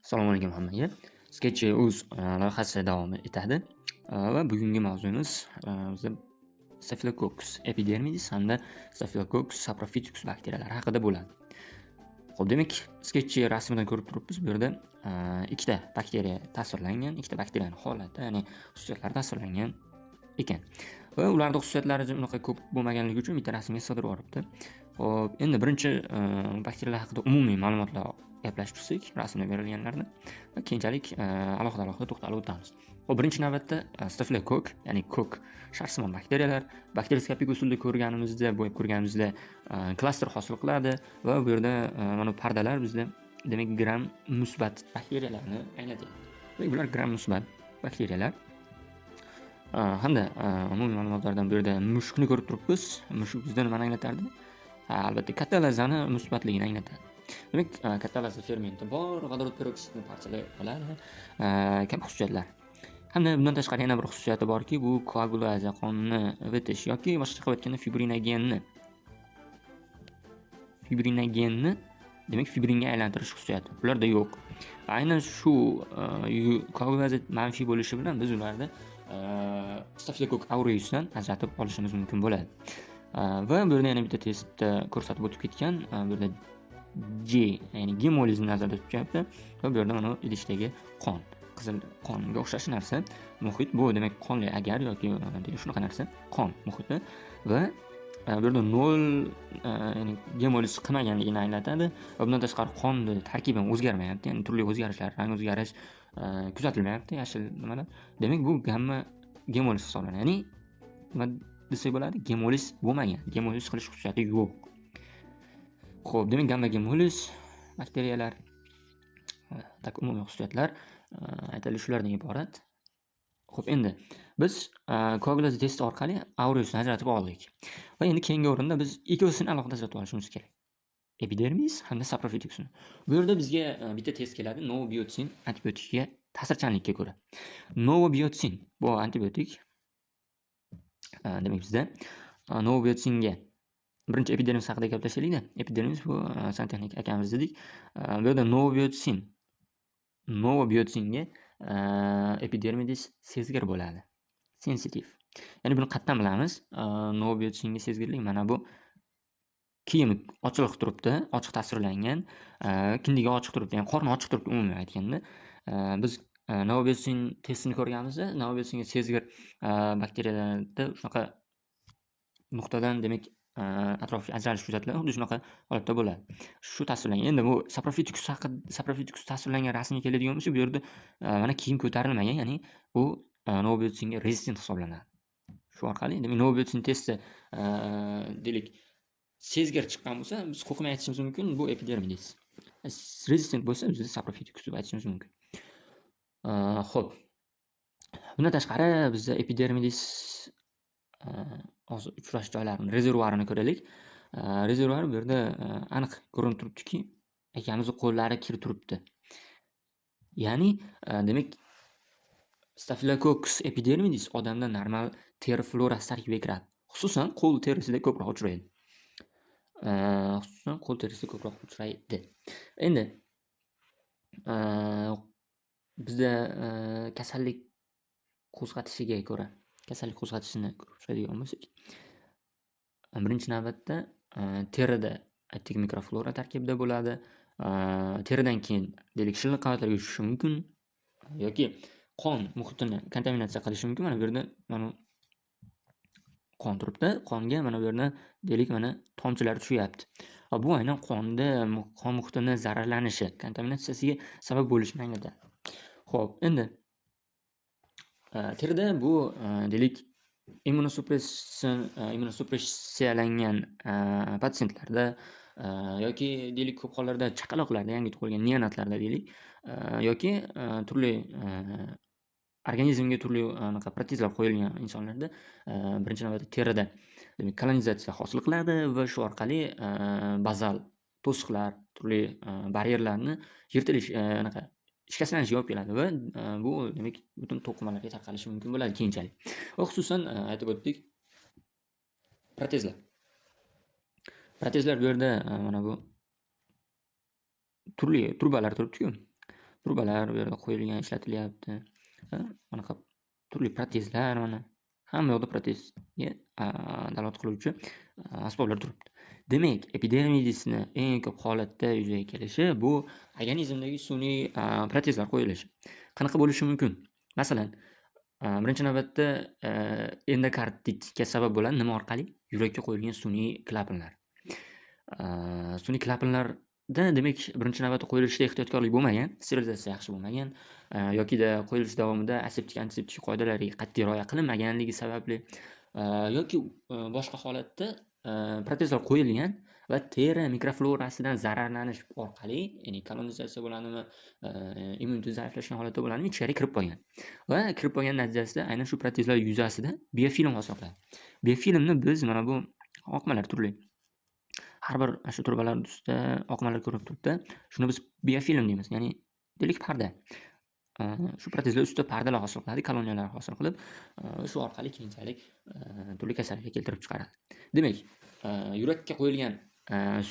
Assalomu alaykum hammaga. Sketchy.uz loyihasi davom etadi va bugungi mavzuyimiz bizda Staphylococcus epidermidis hamda Staphylococcus saprophyticus bakteriyalari haqida bo'ladi. Xo'p, demak, Sketchy rasmidan ko'rib turibmiz, bu yerda ikkita bakteriya tasvirlangan, ikkita bakteriyani holati, ya'ni xususiyatlari tasvirlangan ekan. Va ularning xususiyatlari unaqa ko'p bo'lmaganligi uchun bitta rasmga sig'dirib yuboribdi. Xo'p, endi birinchi bakteriyalar haqida umumiy ma'lumotlar gaplashib chiqsak, rasmda berilganlarni va keyinchalik alohida-alohida to'xtalib o'tamiz. Xo'p, birinchi navbatda stafilokokk, ya'ni ko'k sharsimon bakteriyalar bakterioskopik usulda ko'rganimizda, bo'yab ko'rganimizda klaster hosil qiladi va bu yerda mana bu pardalar bizda demak gram musbat bakteriyalarni anglatadi. Demak, bular gram musbat bakteriyalar. Hamda umumiy ma'lumotlardan bu yerda mushukni ko'rib turibmiz. Mushuk bizda nimani anglatardi? Ha, albatta katalazani musbatligini anglatadi. Demak, katalaza fermenti bor, vodorod peroksidni parchalay oladi, kabi xususiyatlar. Hamda bundan tashqari yana bir xususiyati borki, bu koagulatsiya qonni ivitish yoki boshqacha qilib aytganda fibrinogenni demak fibringa aylantirish xususiyati ularda yo'q. Aynan shu koagulatsiya manfiy bo'lishi bilan biz ularni Staphylococcus aureusdan ajratib olishimiz mumkin bo'ladi. Va bu yerda yana bitta testda ko'rsatib o'tib ketgan, bu yerda G, ya'ni gemolizni nazarda tutyapti va bu yerda mana idishdagi qon, qizil qonga o'xshash narsa, muhit bu demak qonli agar yoki shunaqa narsa, qon muhiti va bu yerda 0, ya'ni gemoliz qilmaganligini anglatadi va bundan tashqari qonni tarkibi ham o'zgarmayapti, ya'ni turli o'zgarishlar, rang o'zgarish kuzatilmayapti, yashil nimalar. Demak, bu gamma gemoliz hisoblanadi. Ya'ni nima desak bo'ladi? Gemoliz bo'lmagan, gemoliz qilish xususiyati yo'q. Xo'p, demak gamma gemoliz bakteriyalar tak umumiy xususiyatlar aytaylik shulardan iborat. Xo'p, endi biz koagulatsiya testi orqali aureusni ajratib oldik. Va endi keyingi o'rinda biz ikkovsini alohida ajratib olishimiz kerak. Epidermis hamda saprophyticusni. Bu yerda bizga bitta test keladi, novobiotsin antibiotikga ta'sirchanlikka ko'ra. Novobiotsin bu antibiotik. Demak bizda novobiotsinga birinchi epidermis haqida gaplashaylik-da. Epidermis bu santexnik akamiz dedik. Bu yerda novobiotsinga epidermidis sezgir bo'ladi. Sensitiv. Ya'ni buni qayerdan bilamiz? Novobiotsinga sezgirlik mana bu kiyimi ochiq turibdi, ochiq tasvirlangan, kindigi ochiq turibdi, ya'ni qorni ochiq turibdi umuman aytganda. Biz novobiotsin testini ko'rganimizda novobiotsinga sezgir bakteriyalarda shunaqa nuqtadan demak atrofiy ajralish kuzatiladi, xuddi shunaqa holatda bo'ladi. Shu tasvirlangan. Endi bu saprophyticus haqida, saprophyticus tasvirlangan rasmga keladigan bo'lsak, bu yerda mana kiyim ko'tarilmagan, ya'ni bu novobiotsinga rezistent hisoblanadi. Shu orqali demak novobiotsin testi deylik sezgir chiqqan bo'lsa, biz qo'rqmay aytishimiz mumkin, bu epidermidis. Rezistent bo'lsa, biz saprophyticus deb aytishimiz mumkin. Xo'p. Bundan tashqari bizda epidermidis hozir uchrash joylarini, rezervuarini ko'raylik. Rezervuar bu yerda aniq ko'rinib turibdiki, akamizning qo'llari kir turibdi. Ya'ni demak Staphylococcus epidermidis odamda normal teri florasi tarkibiga kiradi. Xususan qo'l terisida ko'proq uchraydi. Xususan qo'l terisida ko'proq uchraydi. Endi bizda kasallik qo'zg'atishiga ko'ra, kasallik qo'zg'atishini ko'rib chiqadigan bo'lsak, birinchi navbatda terida aytdik mikroflora tarkibida bo'ladi. Teridan keyin deylik shilliq qavatlarga tushishi mumkin yoki qon muhitini kontaminatsiya qilishi mumkin. Mana bu yerda mana qon turibdi. Qonga mana bu yerda deylik mana tomchilar tushyapti. Va bu aynan qonda qon muhitini zararlanishi, kontaminatsiyasiga sabab bo'lishini anglatadi. Xo'p, endi terida bu deylik immunosupressiyalangan patsientlarda yoki deylik ko'p hollarda chaqaloqlarda, yangi tug'ilgan neonatlarda deylik yoki turli organizmga turli anaqa protezlar qo'yilgan insonlarda birinchi navbatda terida demak kolonizatsiya hosil qiladi va shu orqali bazal to'siqlar, turli baryerlarni yirtilish, anaqa shikastlanishiga olib keladi va bu demak butun to'qimalarga tarqalishi mumkin bo'ladi keyinchalik. Va xususan aytib o'tdik protezlar. Protezlar bu yerda mana bu turli trubalar turibdi-ku. Trubalar bu yerda qo'yilgan, ishlatilyapti. Anaqa turli protezlar mana hamma yoqda protezga dalolat qiluvchi asboblar turibdi. Demak, epidermidisni eng ko'p holatda yuzaga kelishi bu organizmdagi sun'iy protezlar qo'yilishi. Qanaqa bo'lishi mumkin? Masalan, birinchi navbatda endokarditga sabab bo'ladi nima orqali? Yurakka qo'yilgan sun'iy klapanlar. Sun'iy klapanlarda demak, birinchi navbatda qo'yilishda ehtiyotkorlik bo'lmagan, sterilizatsiya yaxshi bo'lmagan, yokida qo'yilish davomida aseptik, antiseptik qoidalariga qat'iy rioya qilinmaganligi sababli, yoki boshqa holatda protezlar qo'yilgan va teri mikroflorasidan zararlanish orqali, ya'ni kolonizatsiya bo'ladimi, immunitet zaiflashgan holatda bo'ladimi, ichkariga kirib qolgan. Va kirib qolgan natijasida aynan shu protezlar yuzasida biofilm hosil qiladi. Biofilmni biz mana bu oqmalar turli har bir shu trubalar ustida oqmalar ko'rinib turibdi. Shuni biz biofilm deymiz, ya'ni deylik parda. Shu protezlar ustida pardalar hosil qiladi, koloniyalar hosil qilib, shu orqali keyinchalik turli kasalliklar keltirib chiqaradi. Demak, yurakka qo'yilgan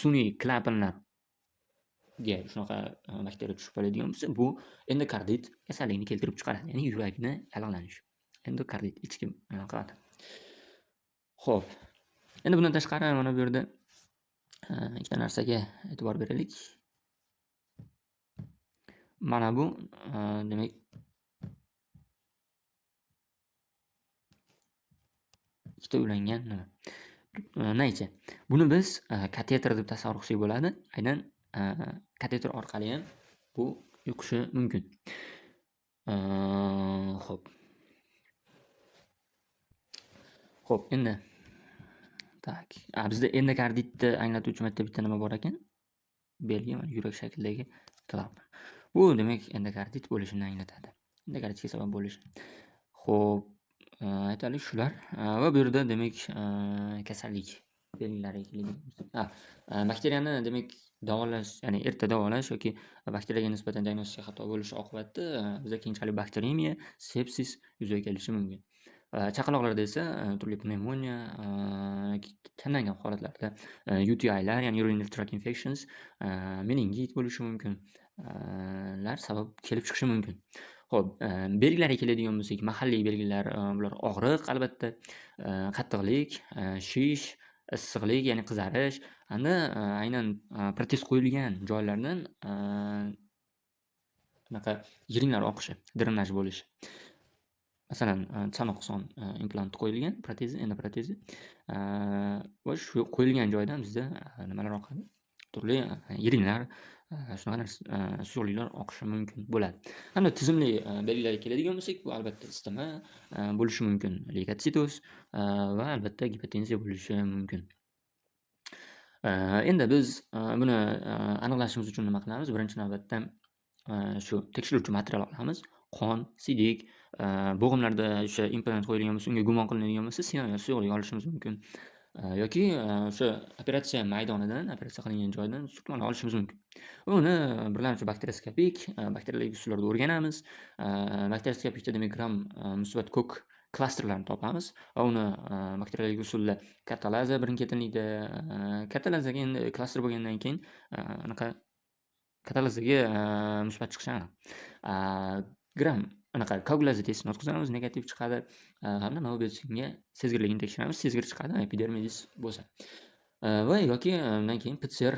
sun'iy klapanlarga shunaqa bakteriya tushib qoladigan bo'lsa, bu endokardit kasalligini keltirib chiqaradi, ya'ni yurakni yallig'lanishi. Endokardit ichki qiladi. Xo'p, endi bundan tashqari mana bu yerda ikkita narsaga e'tibor beraylik. Mana bu demak ikkita ulangan nima? Naycha. Buni biz kateter deb tasavvur qilsak bo'ladi. Aynan kateter orqali ham bu yuqishi mumkin. Xo'p. Xo'p, endi tak, bizda endokarditni anglatuvchi bitta nima bor ekan? Belgi, mana yurak shaklidagi klapan. Bu demak endokardit bo'lishini anglatadi. Endokarditga sabab bo'lishi. Xo'p, aytaylik shular. Va bu yerda demak kasallik belgilariga keladigan bo'lsak, bakteriyani demak davolash, ya'ni erta davolash yoki bakteriyaga nisbatan diagnostika xato bo'lishi oqibatida bizda keyinchalik bakteremiya, sepsis yuzaga kelishi mumkin. Chaqaloqlarda esa turli pnevmoniya, kamdan kam holatlarda UTIlar, ya'ni urinary tract infections, meningit bo'lishi mumkin. Lar sabab kelib chiqishi mumkin. Xo'p, belgilarga keladigan bo'lsak, mahalliy belgilar bular og'riq albatta, qattiqlik, shish, issiqlik, ya'ni qizarish, hamda aynan protez qo'yilgan joylardan anaqa yiringlar oqishi, drenaj bo'lishi. Masalan, chanoq son implant qo'yilgan, protezi, endoprotezi va shu qo'yilgan joydan bizda nimalar oqadi? Turli yiringlar, shunaqa narsa, suyuqliklar oqishi mumkin bo'ladi. Hamda tizimli belgilarga keladigan bo'lsak, bu albatta isitma bo'lishi mumkin, leykotsitoz va albatta gipotenziya bo'lishi mumkin. Endi biz buni aniqlashimiz uchun nima qilamiz? Birinchi navbatda shu tekshiruvchi material olamiz. Qon, siydik, bo'g'imlarda o'sha implant qo'yilgan bo'lsa, unga gumon qilinadigan bo'lsa, sinovial suyuqlik olishimiz mumkin. Yoki o'sha operatsiya maydonidan, operatsiya qilingan joydan surtmalar olishimiz mumkin. Va uni birlamchi bakterioskopik, bakteriologik usullarda o'rganamiz. Bakterioskopikda demak gram musbat ko'k klasterlarni topamiz va uni bakteriologik usulda katalaza birin-ketinlikda, katalazaga endi klaster bo'lgandan keyin anaqa katalazaga musbat chiqishi aniq. Gram anaqa koagulatsiya testini o'tkazamiz, negativ chiqadi. Hamda nobetsinga sezgirligini tekshiramiz, sezgir chiqadi epidermidis bo'lsa. Va yoki undan keyin PCR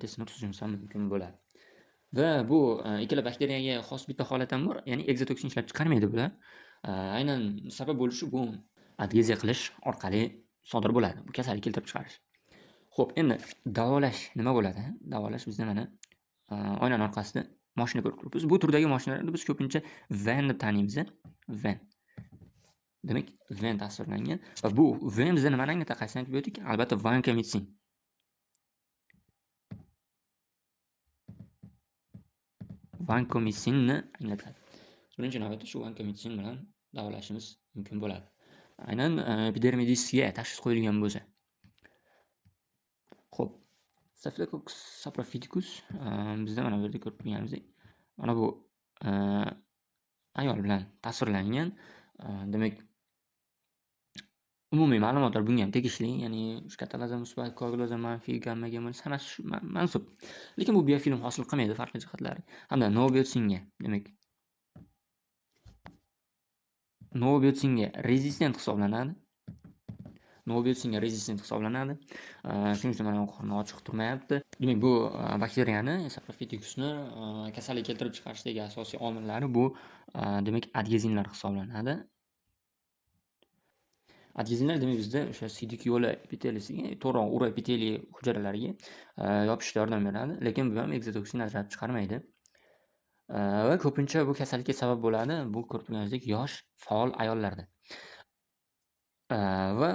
testini o'tkazishimiz ham mumkin bo'ladi. Va bu ikkala bakteriyaga xos bitta holat ham bor, ya'ni egzotoksin ishlab chiqarmaydi bular. Aynan sabab bo'lishi bu adgeziya qilish orqali sodir bo'ladi, bu kasallik keltirib chiqarish. Xo'p, endi davolash nima bo'ladi? Davolash bizda mana oynaning orqasida mashina ko'rib turibmiz. Bu turdagi mashinalarni biz ko'pincha van deb taniymiz, van. Demak, van tasvirlangan va bu van bizda nimani anglatadi? Qaysi antibiotik? Albatta vankomitsin. Vankomitsinni anglatadi. Birinchi navbatda shu vankomitsin bilan davolashimiz mumkin bo'ladi. Aynan epidermidisga tashxis qo'yilgan bo'lsa. Xo'p, Staphylococcus saprophyticus bizda mana bu yerda ko'rib turganimizdek, mana bu ayol bilan tasvirlangan. Demak, Umumiy ma'lumotlar bunga ham tegishli, ya'ni katalaza musbat, koagulaza manfiy, gamma gemoliz hammasi shu mansub. Lekin bu biofilm hosil qilmaydi, farqli jihatlari. Hamda nobiotsinga, demak, nobiotsinga rezistent hisoblanadi. Nobiotsinga rezistent hisoblanadi. Shuning uchun mana qorni ochiq turmayapti. Demak, bu bakteriyani, Saprophyticusni kasallik keltirib chiqarishdagi asosiy omillari bu, demak, adgezinlar hisoblanadi. Adgezinlar demak bizda o'sha siydik yo'li epitelisiga, to'g'rirog'i uroepiteliy hujayralariga yopishishda yordam beradi, lekin bu ham ekzotoksin ajratib chiqarmaydi. Va ko'pincha bu kasallikka sabab bo'ladi, bu ko'rib turganingizdek yosh faol ayollarda. Va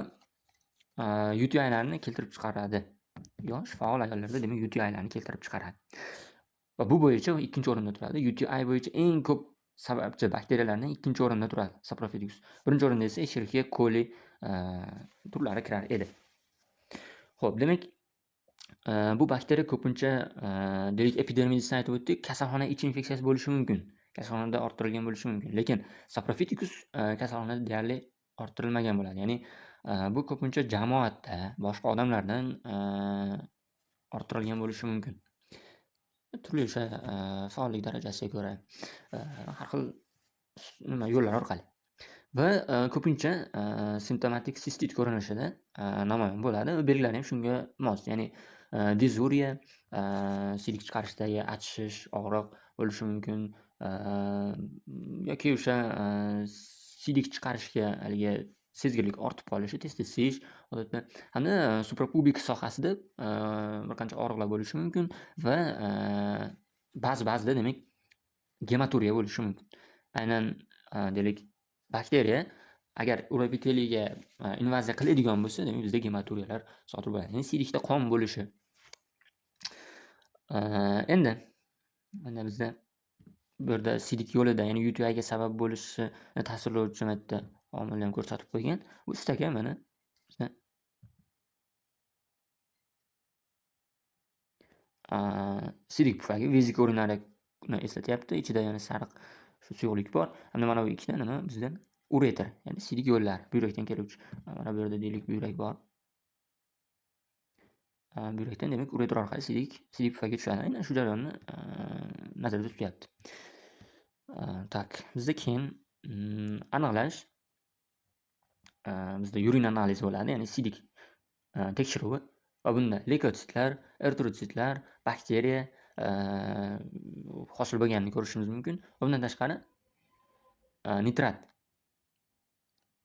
UTIlarni keltirib chiqaradi. Yosh faol ayollarda demak UTIlarni keltirib chiqaradi. Va bu bo'yicha ikkinchi o'rinda turadi. UTI bo'yicha eng ko'p sababchi bakteriyalarning ikkinchi o'rinda turadi Saprophyticus. Birinchi o'rinda esa Escherichia coli turlari kirar edi. Xo'p, demak, bu bakteriya ko'pincha demak epidermidisni aytib o'tdik, kasalxona ichi infeksiyasi bo'lishi mumkin. Kasalxonada orttirilgan bo'lishi mumkin. Lekin Saprophyticus kasalxonada deyarli orttirilmagan bo'ladi. Ya'ni bu ko'pincha jamoatda boshqa odamlardan orttirilgan bo'lishi mumkin. Turli o'sha faollik darajasiga ko'ra har xil nima yo'llar orqali. Va ko'pincha simptomatik sistit ko'rinishida namoyon bo'ladi va belgilari ham shunga mos. Ya'ni dizuriya, siydik chiqarishdagi achishish, og'riq bo'lishi mumkin, yoki o'sha siydik chiqarishga haligi sezgirlik ortib qolishi, tez-tez siyish odatda hamda suprapubik sohasida bir qancha og'riqlar bo'lishi mumkin va ba'zi-ba'zida demak gematuriya bo'lishi mumkin. Aynan deylik bakteriya agar uroepiteliyga invaziya qiladigan bo'lsa, demak bizda gematuriyalar sodir bo'ladi. Ya'ni siydikda qon bo'lishi. Endi mana bizda bu yerda siydik yo'lida, ya'ni UTIga sabab bo'lishi ta'sirlovchi bitta omilni ham ko'rsatib qo'ygan. Bu stakan mana bizda siydik pufagi vezika urinariani eslatyapti. Ichida yana sariq shu suyuqlik bor. Hamda mana bu ikkita nima bizda ureter, ya'ni siydik yo'llar, buyrakdan keluvchi. Mana bu yerda deylik buyrak bor. Buyrakdan demak ureter orqali siydik pufagi tushadi. Aynan shu jarayonni nazarda tutyapti. Tak, bizda keyin aniqlash bizda urin analizi bo'ladi, ya'ni siydik tekshiruvi va bunda leykotsitlar, eritrotsitlar, bakteriya hosil bo'lganini ko'rishimiz mumkin. Va bundan tashqari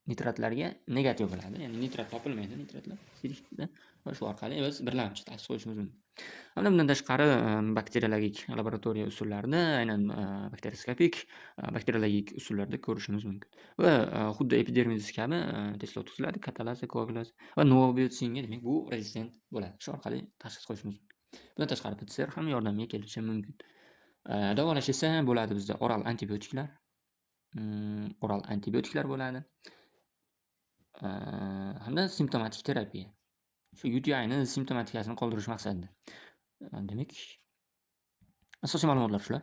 nitratlarga negativ bo'ladi, ya'ni nitrat topilmaydi, nitratlar siydikda va shu orqali biz birlamchi tashxis qo'yishimiz mumkin. Hamda bundan tashqari bakteriologik laboratoriya usullarida, aynan bakterioskopik, bakteriologik usullarda ko'rishimiz mumkin. Va xuddi epidermidis kabi testlar o'tkaziladi, katalaza, koagulaza va nobiotsinga demak bu rezistent bo'ladi. Shu orqali tashxis qo'yishimiz mumkin. Bundan tashqari PCR ham yordamga kelishi mumkin. Davolash esa bo'ladi bizda oral antibiotiklar, oral antibiotiklar bo'ladi. Hamda simptomatik terapiya. Shu UTIni simptomatikasini qoldirish maqsadida. Demak, asosiy ma'lumotlar shular.